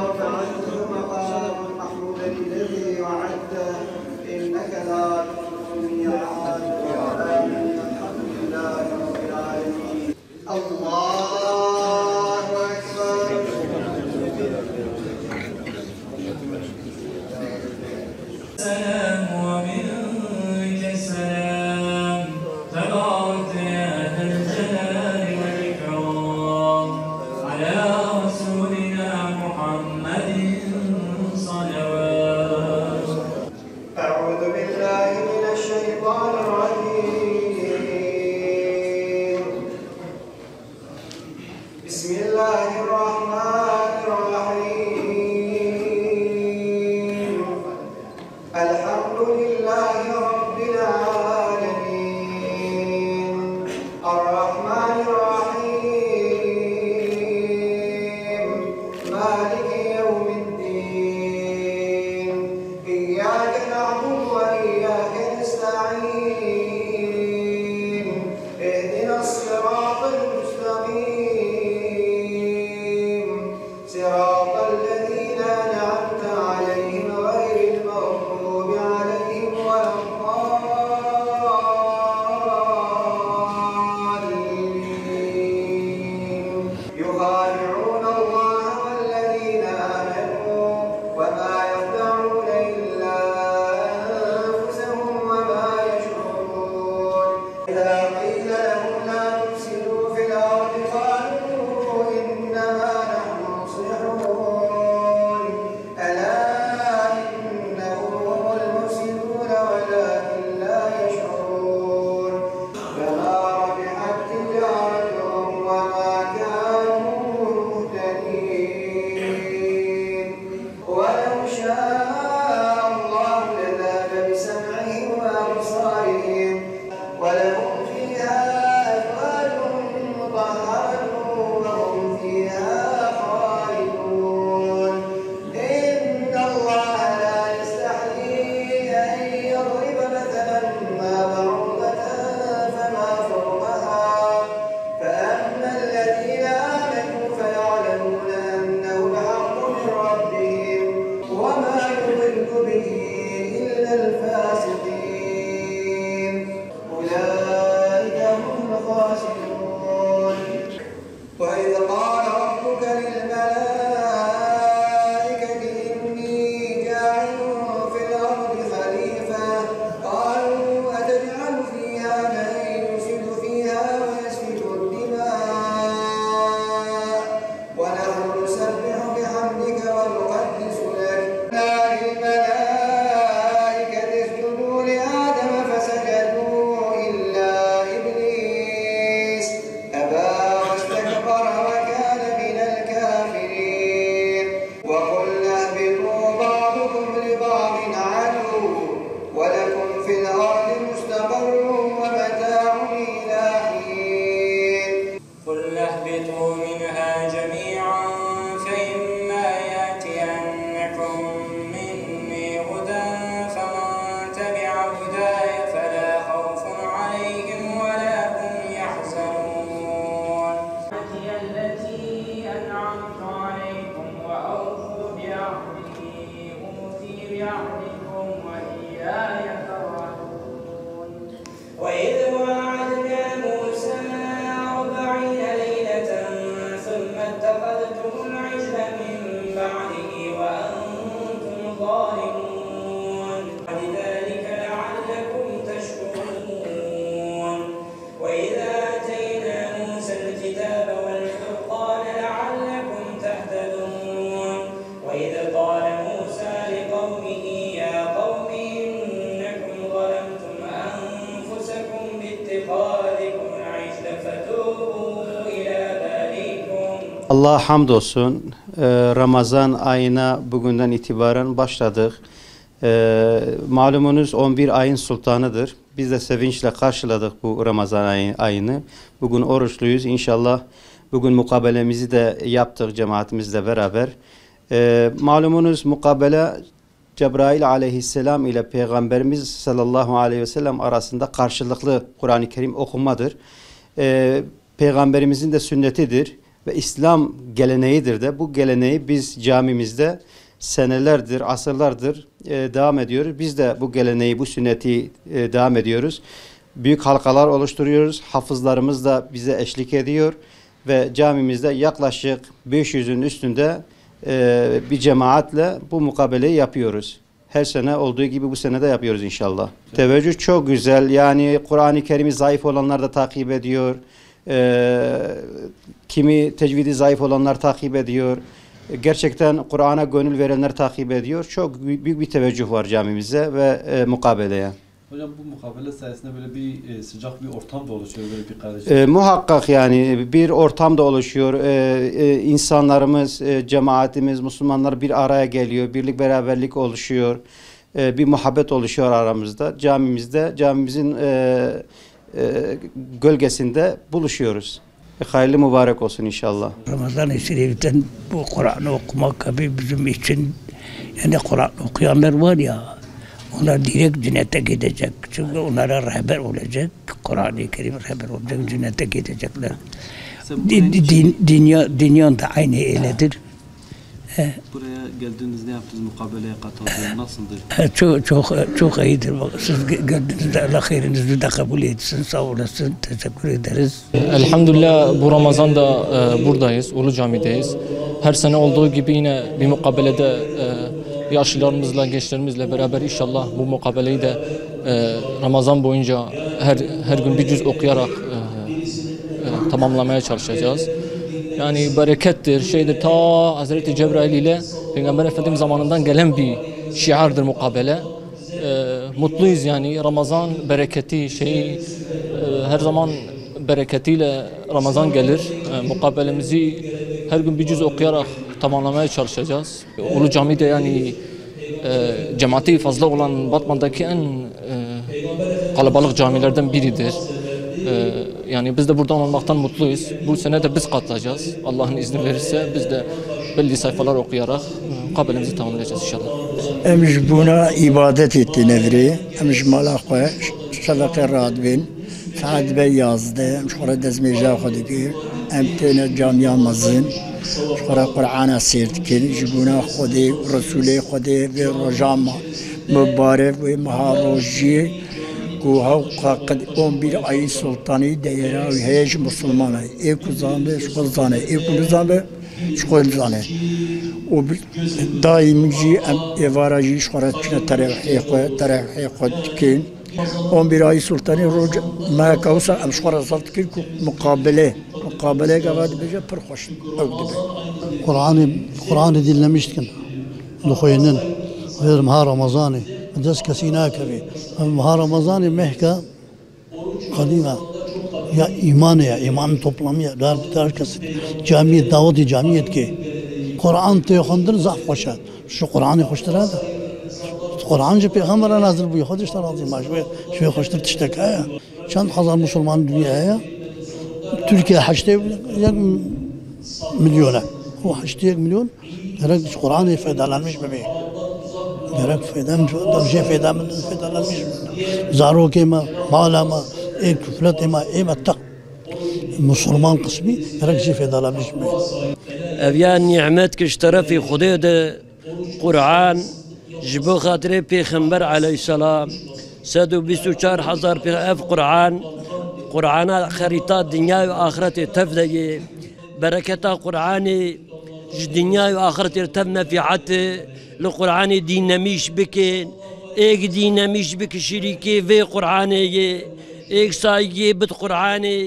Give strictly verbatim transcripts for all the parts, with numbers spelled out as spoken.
وابعثه مقاما محمودا الذي وعدته إنك لا تخلف الميعاد. آمين. والحمد لله رب العالمين. الله أكبر. السلام ومنك السلام، تباركت يا ذا الجلال والإكرام، على رسولنا محمد صلوات. أعوذ بالله من الشيطان الرجيم. بسم الله الرحمن الرحيم. الحمد لله رب العالمين. الرحمن الرحيم. مالك يوم الدين. إياك نعبد وإياك نستعين. اهدنا الصراط المستقيم. صراط الذين أنعمت عليهم غير المغضوب عليهم ولا الضالين. يخادعون الله والذين آمنوا وما يخدعون إلا أنفسهم وما يشعرون. إذا قيل لهم لا تفسدوا في الأرض قالوا إنما نحن مصلحون. ألا إنهم هم المفسدون ولكن لا يشعرون. فما ربحت تجارتهم وما كانوا مهتدين. ولو شاء الله لذهب بسمعهم وأبصارهم ولهم فيها أزواج مطهرة وهم فيها خالدون. إن الله لا يستحيي أن يضرب مثلا ما بعوضة فما فوقها فأما الذين آمنوا فيعلمون أنه الحق من ربهم وما يضل به إلا الفاسقين. أولئك هم الخاسرون. وإذ قال ربك للملائكة إني جاعل في الأرض خليفة قالوا أتجعل فيها من يفسد فيها ويسفك الدماء ونحن نسبح بحمدك ونقدس لك. قلنا للملائكة اسجدوا لآدم فسجدوا إلا إبليس أبى واستكبر وكان من الكافرين. وقلنا اهبطوا بعضكم لبعض عدو ولكم في الأرض مستقر ومتاع إلى حين. قلنا اهبطوا منها جميعا فإما يأتينكم مني هدى فمن تبع هداي فلا خوف عليهم ولا هم يحزنون. التي أنعمت عليكم وأوفوا بعهدي أوف بعهدكم وإياي فارهبون. وإذ واعدنا موسى أربعين ليلة ثم اتخذتم العجل من بعده وأنتم ظالمون. بعد ذلك لعلكم تشكرون. وإذ آتينا موسى الكتاب والفرقان لعلكم تهتدون. وإذ قال موسى لقومه يا قوم إنكم ظلمتم أنفسكم باتخاذكم العجل فتوبوا إلى باريكم. Allah'a hamdolsun. Ee, Ramazan ayına bugünden itibaren başladık. Ee, malumunuz on bir ayın sultanıdır. Biz de sevinçle karşıladık bu Ramazan ayı-, ayını. Bugün oruçluyuz. İnşallah bugün mukabelemizi de yaptık cemaatimizle beraber. Ee, malumunuz mukabele Cebrail aleyhisselam ile Peygamberimiz sallallahu aleyhi ve sellem arasında karşılıklı Kur'an-ı Kerim okumadır. Ee, Peygamberimizin de sünnetidir. Ve İslam geleneğidir de. Bu geleneği biz camimizde senelerdir, asırlardır, e, devam ediyoruz. Biz de bu geleneği, bu sünneti, e, devam ediyoruz. Büyük halkalar oluşturuyoruz. Hafızlarımız da bize eşlik ediyor ve camimizde yaklaşık beş yüzün üstünde, e, bir cemaatle bu mukabeleyi yapıyoruz. Her sene olduğu gibi bu sene de yapıyoruz inşallah. Teveccüh çok güzel. Yani Kur'an-ı Kerim'i zayıf olanlar da takip ediyor. Ee, kimi tecvidi zayıf olanlar takip ediyor. Gerçekten Kur'an'a gönül verenler takip ediyor. Çok büyük bir teveccüh var camimize ve, e, mukabeleye. Hocam, bu mukabele sayesinde böyle bir, e, sıcak bir ortam da oluşuyor, böyle bir kardeşlik. E, muhakkak yani bir ortam da oluşuyor. E, e, insanlarımız, e, cemaatimiz, Müslümanlar bir araya geliyor, birlik beraberlik oluşuyor. E, bir muhabbet oluşuyor aramızda. Camimizde, camimizin, e, e, gölgesinde buluşuyoruz. E, hayırlı mübarek olsun inşallah. Ramazan-ı Şerif'ten bu Kur'an okumak tabii bizim için, yani Kur'an okuyanlar var ya, onlar direkt cennete gidecek. Çünkü onlara rehber olacak. Kur'an-ı Kerim rehber olacak, cennete gidecekler. Sen Di- buraya di- din- dünya, dünya da aynı öyledir. He. Buraya geldiniz, ne yaptınız? Mukabeleye katıldınız. Nasıldır? He, çok, çok, çok iyidir. Bak, siz ge- geldiğinizde Allah hayrınızı da kabul etsin. Sağ olasın. Teşekkür ederiz. Elhamdülillah, bu Ramazan da, e, buradayız, Ulu Cami'deyiz. Her sene olduğu gibi yine bir mukabelede, e, yaşlılarımızla, gençlerimizle beraber inşallah bu mukabeleyi de, e, Ramazan boyunca her her gün bir cüz okuyarak, e, e, tamamlamaya çalışacağız. Yani berekettir, şeydir, ta Hazreti Cebrail ile Peygamber Efendimiz zamanından gelen bir şiardır mukabele. E, mutluyuz yani. Ramazan bereketi, şeyi, e, her zaman bereketiyle Ramazan gelir. E, mukabelemizi her gün bir cüz okuyarak tamamlamaya çalışacağız. Ulu Cami de yani, e, cemaati fazla olan Batman'daki en, e, kalabalık camilerden biridir. E, yani biz de buradan olmaktan mutluyuz. Bu sene de biz katılacağız. Allah'ın izni verirse biz de belli sayfalar okuyarak, e, mukabelemizi tamamlayacağız inşallah. Em ji bona îbadetê têne virê, em ji mala xwe sedaqê radibên, saet dibe yazdeh, em ji xwe re destmêja xwe dikin, em têne camiya mezin, ji xwe re Qur'ana sêr dikin, ji bona Xwedê û Resûlê Xwedê vê roja me mibarek, wê meha rojiyê ku hewqa qed on bir ayî sultanî deyera wî heye ji misilmana. Ê ku zanibe, ji xwe zane, ê ku nizanibe, ji xwe nizane. Û bi-, daîm jî em êvara jî ji xwe re diçine terewihê xwe, terewihê xwe dikin. On bir ayî sultanî roj me kewsa em ji xwe re zaf dikir ku muqabele, muqabeleyeke va dibêje pir xweş ew dibe. Qur'anê, Qur'anê dinlemiş dikin, dixwînin. Wê meha Remezanê, bi dest kesî nakevê. Meha Remezanê mehke qedîm e. Ya îmanê ye, îmanê toplamî ye. Dar, dar kes camiyê, dawetê camiyê dike. Qur'an tê xwendin zaf xweş e. Ji Qur'anê xweştir hebe. Qur'an ji pêxembera nazil bûye. Xwedê ji te razî ma ji wê, ji wê xweştir tiştek heye? Çend hezar musulman dinyayê heye? Tirkiye heştê yek milyon e. O heştê yek milyon gerek ji Qur'anê feydalanmiş bibe. Gerek feyda-, jê feyda-, feydalanmiş bibe. Zarokê me, mala me, ê kufletê me, ê me te. Musulman qismî gerek jê feydalanmiş bibe. Ev ya nîmet ki ji terefî Xwedê de Qur'an ji bo xatirê Pêxember aleyhisselam, sed û bîst û çar hezar pê-, ev Qur'an, Qur'ana xerîta dinya û axretê tev de yê. Bereketa Qur'anê ji dinya û axretê tev menfîat e. Li Qur'anê dîn nemîş bikin, êk dîn nemîş bik şirîkê vê Qur'anê yê, êk saygiyê bid Qur'anê,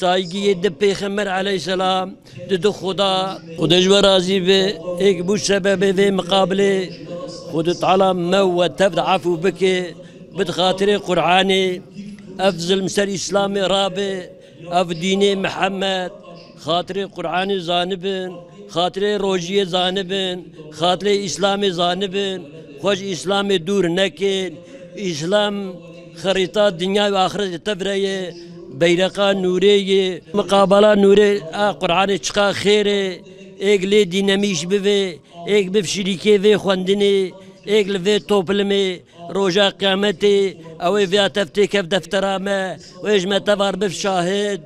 saygiyê di Pêxember aleyhisselam, di di Xuda. Xuda ji we razî be, êk bû sebebê vê miqabilê. Xuda Teala me û we tev de efû bike, bid xatirê Qur'anê, ev zilm ser Îslamê rabe, ev dînê Mihemed, xatirê Qur'anê zanibin, xatirê rojiyê zanibin, xatirê Îslamê zanibin, xwe ji Îslamê dûr nekin. Îslam xerîta dinya û axireta te vire ye, beyreqa nûrê ye. Miqabala nûrê a Qur'anê çiqa xêr e, êk lê dînemîş bive, êk biv şirîkê vê xwendinê, êk li vê toplimê, roja qiyametê, ew ê vêya tev têkev deftera me, wê ji me tevar biv şahid.